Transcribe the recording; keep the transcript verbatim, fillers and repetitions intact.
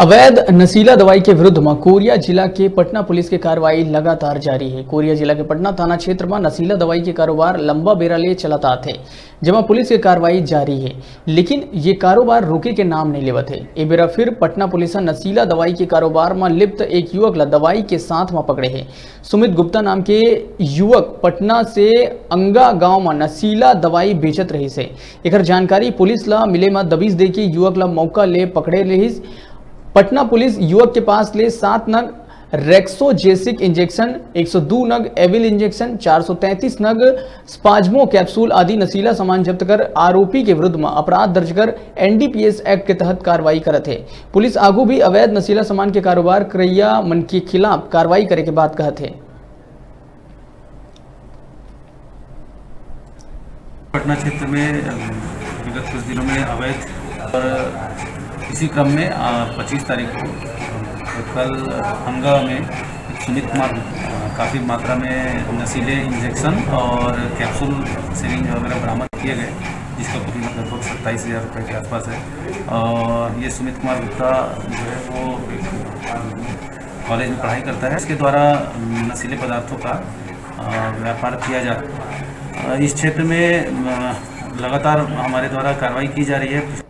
अवैध नशीला दवाई के विरुद्ध म कोरिया जिला के पटना पुलिस के कार्रवाई लगातार जारी हे। कोरिया जिला के पटना थाना क्षेत्र म नशीला दवाई के कारोबार लंबा बेरा ले चलत आत हे, जेमा पुलिस के कार्रवाई जारी हे, लेकिन ये कारोबार रुके के नाम नइ लेवत हे। ए बेरा फिर पटना पुलिस ह नशीला दवाई के कारोबार म लिप्त एक युवक ल दवाई के साथ म पकड़े हे। सुमित गुप्ता नाम के युवक पटना से अंगा गांव म नशीला दवाई बेचत रहिस हे। एकर जानकारी पुलिस ल मिले म दबिश देके युवक ल मौका ले पकड़े रहिस। पटना पुलिस युवक के पास ले सात नग रेक्सोजेसिक इंजेक्शन, एक सौ दो नग एविल इंजेक्शन, चार सौ तैंतीस नग स्पाज्मो कैप्सूल आदि नशीला सामान जब्त कर आरोपी के विरुद्ध म अपराध दर्ज कर एनडीपीएस एक्ट के तहत कार्रवाई करत हे। पुलिस आगू भी अवैध नशीला सामान के कारोबार करइया मन के खिलाफ कार्रवाई करे के बात कहत हे। पटना क्षेत्र में, अ, विगत कुछ दिनों में अवैध और इसी क्रम में, अ, पच्चीस तारीख को, अ, कल हंगा में एक सुमित कुमार, अ, काफ़ी मात्रा में नशीले इंजेक्शन और कैप्सूल सिरिंज वगैरह बरामद किए गए, जिसका कीमत लगभग सत्ताईस हज़ार रुपये के आसपास है। और ये सुमित कुमार गुप्ता जो है, वो एक कॉलेज में पढ़ाई करता है। इसके द्वारा, अम, नशीले पदार्थों का, अ, व्यापार किया जाता है। अ, इस क्षेत्र में, अ, लगातार हमारे द्वारा कार्रवाई की जा रही है।